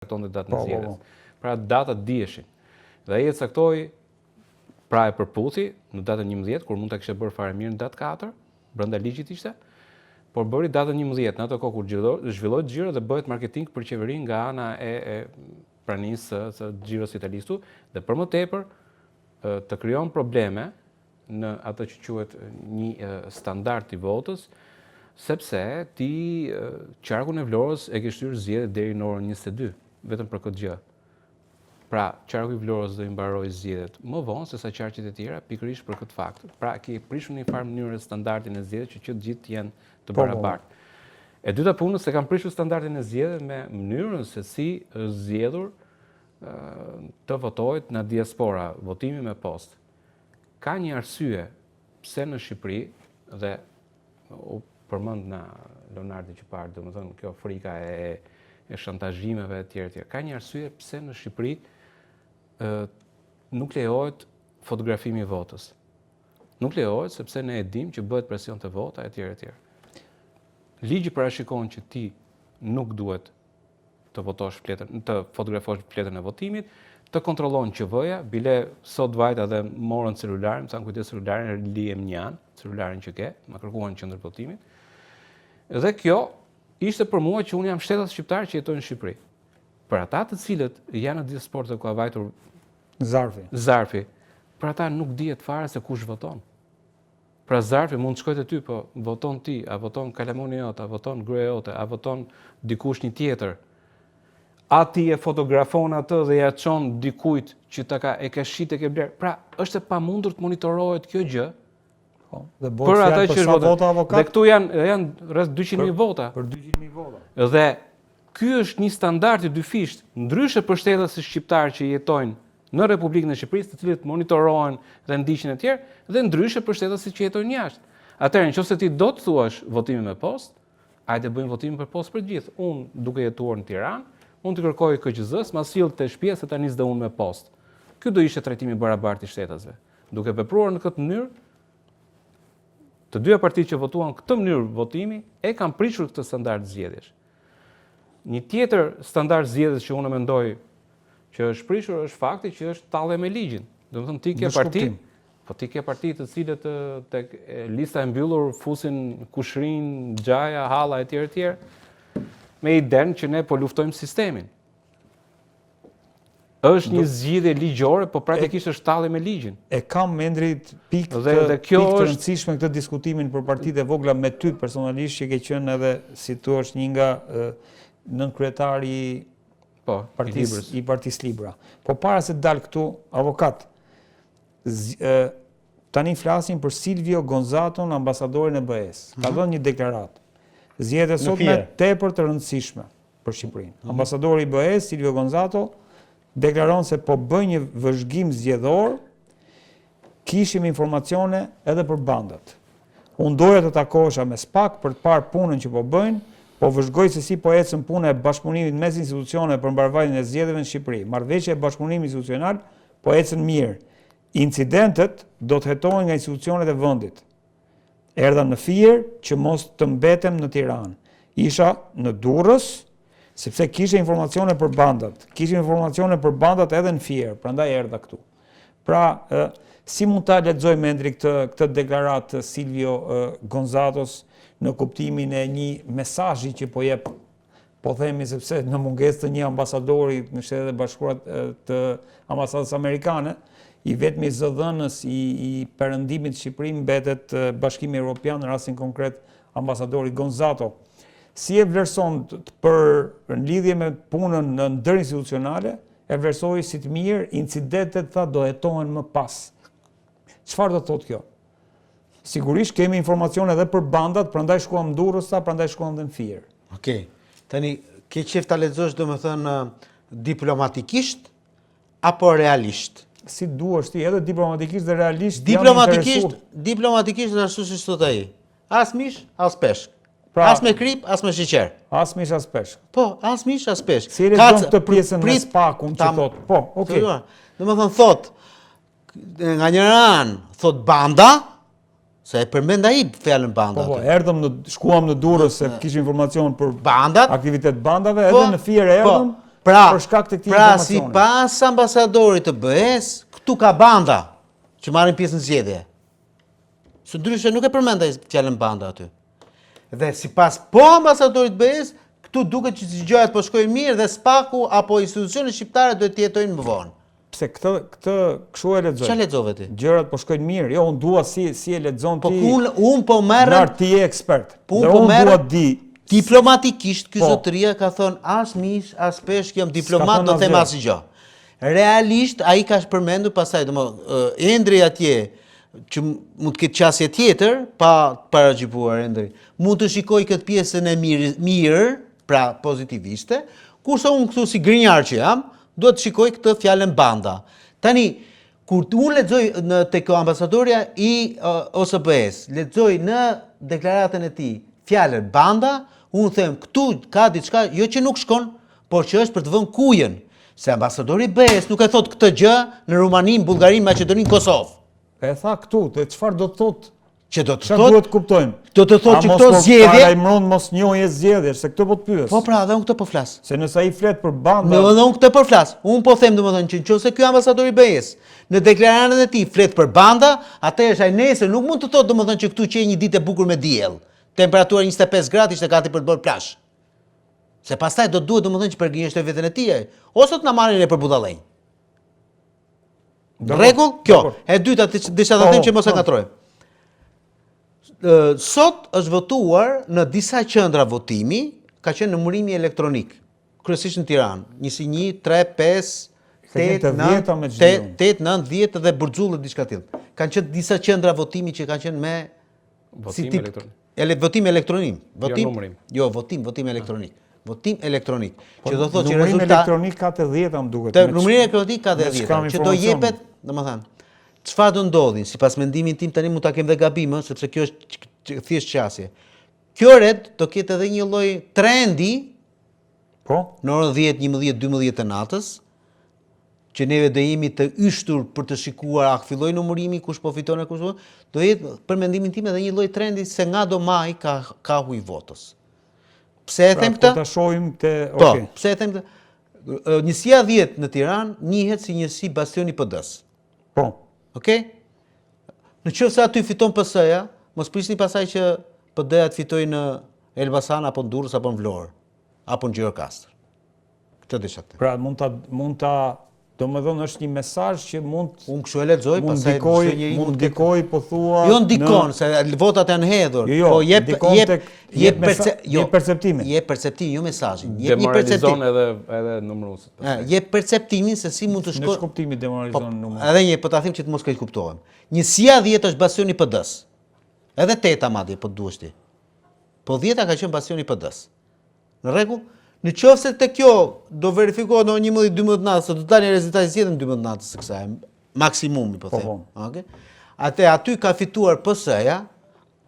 caktonte datën e po, po, zgjedhjes. Po. Pra datat diheshin. Dhe ai e caktoi pra e përputhi në datën 11 kur mund ta kishte bërë fare mirë në datë 4, brenda ligjit ishte, por bëri datën 11 në atë kohë kur zhvillohet xhiro dhe bëhet marketing për qeverinë nga ana e, e pranisë së, së xhiros së Italisë dhe për më tepër të krijon probleme në atë që quhet një standard i votës, sepse ti qarkun e Vlorës e ke shtyrë zgjedhjet deri në orën 22, vetëm për këtë gjë. Pra, qarku i Vlorës do i mbarojë zgjedhjet më vonë sesa qarqet e tjera, pikërisht për këtë fakt. Pra, ke prishur në një farë mënyre standardin e zgjedhjeve që që të gjithë të jenë të po, po. barabartë. E dyta punës se kanë prishur standardin e zgjedhjeve me mënyrën se si është zgjedhur të votohet në diaspora, votimi me postë. Ka një arsye pse në Shqipëri dhe u përmend nga Leonardi që parë, domethënë kjo frika e e shantazhimeve etj etj. Ka një arsye pse në Shqipëri ë nuk lejohet fotografimi i votës. Nuk lejohet sepse ne e dimë që bëhet presion te vota etj etj. Ligji parashikon që ti nuk duhet të votosh fletën, të fotografosh fletën e votimit, të kontrollon QV-ja, bile sot vajta dhe morën celularin, më thanë kujdes celularin, lije mënjanë, celularin që ke, ma kërkuan në qendër votimit. Dhe kjo ishte për mua që unë jam shtetas shqiptar që jetoj në Shqipëri. Për ata të cilët janë në diasporë dhe ku ka vajtur zarfi. Zarfi. Për ata nuk dihet fare se kush voton. Pra zarfi mund të shkojë te ty, po voton ti, a voton kalamoni jot, a voton gruaja jote, a voton dikush një tjetër. A ti e fotografon atë dhe ja çon dikujt që ta ka e ka shit e ke bler. Pra, është e pamundur të monitorohet kjo gjë. Po, dhe bëhet fjalë për sa vota avokat. Dhe këtu janë janë rreth 200.000 vota. Për 200.000 vota. Dhe ky është një standard i dyfishtë, ndryshe për shtetasit shqiptarë që jetojnë në Republikën e Shqipërisë, të cilët monitorohen dhe ndiqen e tjerë, dhe ndryshe për shtetasit që jetojnë jashtë. Atëherë, nëse ti do të thuash votimi me postë, hajde bëjmë votimin për postë për të gjithë. Unë duke jetuar në Tiranë, mund të kërkoj KQZ-s, ma sill te shtëpia se ta nis dhe unë me postë. Ky do ishte trajtimi i barabartë i shtetasve. Duke vepruar në këtë mënyrë, të dyja partitë që votuan këtë mënyrë votimi e kanë prishur këtë standard zgjedhjesh. Një tjetër standard zgjedhjesh që unë mendoj që është prishur është fakti që është tallje me ligjin. Domethënë ti ke parti, po ti ke parti të cilët tek lista e mbyllur fusin kushrin, xhaja, halla etj etj. Me idenë që ne po luftojmë sistemin. Është një zgjidhje ligjore, po praktikisht është tallje me ligjin. E kam Endrit pikë të, dhe kjo pikë të rëndësishme këtë diskutimin për partitë e vogla me ty personalisht që ke qenë edhe si thua është një nga nënkryetari Po, partisë, i partisë Libra. Po para se të dal këtu, avokat, tani flasim për Silvio Gonzaton, ambasadorin e BE-së. Ka mhm. dhënë një deklaratë. Zgjedhjet e sotme tepër të rëndësishme për Shqipërinë. Mhm. Ambasadori i BE-së, Silvio Gonzato, deklaron se po bëj një vëzhgim zgjedhor, kishim informacione edhe për bandat. Unë doja të takohesha me SPAK për të parë punën që po bëjnë, po vëzhgoj se si po ecën puna e bashkëpunimit mes institucioneve për mbarëvajtjen e zgjedhjeve në Shqipëri. Marrëveshja e bashkëpunimit institucional po ecën mirë. Incidentet do të hetohen nga institucionet e vendit. Erdha në Fier që mos të mbetem në Tiranë. Isha në Durrës sepse kisha informacione për bandat. Kisha informacione për bandat edhe në Fier, prandaj erdha këtu. Pra, si mund ta lexojmë Endri këtë këtë deklaratë të Silvio Gonzatos në kuptimin e një mesazhi që po jep po themi sepse në mungesë të një ambasadori në Shtetet e Bashkuara të ambasadës amerikane, i vetmi zëdhënës i, i perëndimit në Shqipëri mbetet Bashkimi Evropian, në rastin konkret ambasadori Gonzato. Si e vlerëson për në lidhje me punën në ndërinstitucionale, e vlerësoi si të mirë, incidentet tha do hetohen më pas. Çfarë do të thotë kjo? Sigurisht kemi informacione edhe për bandat, prandaj shkuam në Durrës, tha, prandaj shkuam dhe në Fier. Okej. Tani ke qejf ta lexosh domethënë diplomatikisht apo realisht? Si duash ti, edhe diplomatikisht dhe realisht diplomatikisht, diplomatikisht është ashtu siç thotë ai. As mish, as peshk. Pra, as me krip, as me sheqer. As mish, as peshk. Po, as mish, as peshk. Si e lexon këtë pjesën me SPAK-un që thot? Po, okay. Domethënë thot, nga njëra anë, thot banda, se e përmend ai fjalën banda. Po, po, erdhëm në shkuam në Durrës se kishim informacion për bandat, aktivitet bandave, edhe po, në Fier po. erdhëm. Po. Pra, për shkak të këtij pra informacioni. sipas ambasadorit të BE-s, këtu ka banda që marrin pjesë në zgjedhje. Se ndryshe nuk e përmend ai fjalën banda aty. Dhe sipas po ambasadorit të BE-s, këtu duket që gjërat po shkojnë mirë dhe SPAK-u apo institucionet shqiptare duhet të jetojnë më vonë. Pse këtë këtë kështu e lexoj. Çfarë lexove ti? Gjërat po shkojnë mirë. Jo, unë dua si si e lexon po ti. Po unë un po merrem. Nar ti je ekspert. Po unë po merrem. Dua di diplomatikisht ky po. zotëria ka thënë as mish, as peshk, jam diplomat, do them asgjë. Realisht ai ka përmendur pastaj, domethënë Endri atje që mund të ketë qasje tjetër pa paragjykuar Endri. Mund të shikojë këtë pjesën e mirë, mirë, pra pozitiviste, kurse unë këtu si grinjar që jam, duhet të shikoj këtë fjalën banda. Tani, kur unë lexoj në tek ambasadorja i OSBE-s, lexoj në deklaratën e tij fjalën banda, unë them këtu ka diçka jo që nuk shkon, por që është për të vënë kujën, se ambasadori i BE-s nuk e thotë këtë gjë në Rumani, në Bullgari, në Maqedoni, në Kosovë. E tha këtu, dhe çfarë do të thotë? Që do të thotë? Çfarë duhet të kuptojmë? Do të thotë që këto po zgjedhje paralajmëron mosnjohje zgjedhjesh, se këtë po të pyes. Po pra, dhe unë këtë po flas. Se nëse ai flet për banda. Në dhe unë këtë po flas. Unë po them domethënë që nëse ky ambasador i BE-s në deklaratën e tij flet për banda, atëherë ai nesër nuk mund të thotë domethënë që këtu qe një ditë e bukur me diell. Temperatura 25 gradë ishte gati për të bërë plazh. Se pastaj do të duhet domethënë që përgënjeshtrojë veten e tij, ose të na marrin ne për budallenj. Në rregull, kjo. E dyta, desha ta them që mos e po. ngatërrojmë. Sot është votuar në disa qendra votimi, ka qenë numërimi elektronik, kryesisht në Tiranë, njësi 1, 3, 5, 8, 9, 8, 9, 10 dhe Bërxullë diçka tillë. Kanë qenë disa qendra votimi që kanë qenë me Votim si tip, elektronik. Ele, votim elektronik. Jo votim, jo numërim. Jo, votim, votim elektronik. Votim elektronik. Po, që do thotë që rezultat elektronik ka të 10 më duket. Të numërim elektronik ka të 10, që do jepet, domethënë, çfarë do ndodhin, sipas mendimit tim tani mund ta kem dhe gabim, ë, sepse kjo është thjesht qasje. Kjo red do ketë edhe një lloj trendi Po? Në orën 10, 11, 12 të natës, që neve do jemi të yshtur për të shikuar a filloi numërimi, kush po fiton e kush po, do jetë për mendimin tim edhe një lloj trendi se nga do maj ka kahu i votës. Pse e pra, them këtë? Po ta shohim te, po, okay. pse e them këtë? Njësia 10 në Tiranë njihet si njësi bastioni i PD-s. Po. Okej? Në qoftë se aty fiton PS-ja, mos prisni pastaj që PD-ja të fitojë në Elbasan apo në Durrës apo në Vlorë apo në Gjirokastër. Këtë desha të them. Pra mund ta mund ta domethënë është një mesazh që mund unë kështu e lexoj, pastaj ndikoj, mund ndikoj po thua Jo ndikon se votat janë hedhur. Jo, jo, po jep jep tek, jep perce, jo, jep perceptimin. Jep perceptimin, jo mesazhin. Jep një perceptim. edhe edhe numëruesit. Jep perceptimin se si mund të shkojë. Në kuptimin demoralizon po, numëruesit. Edhe një po ta them që të mos keqkuptohem. Njësia 10 është bastioni i PD-s. Edhe teta madje po të duash ti. Po 10-a ka qenë bastioni i PD-s. Në rregull? Në qoftë se te kjo do verifikohet në 11 12 natës, se do të dalin rezultati zgjedhjeve në 12 natës së kësaj, maksimumi po, po them. Po. Okej. Atë aty ka fituar PS-ja.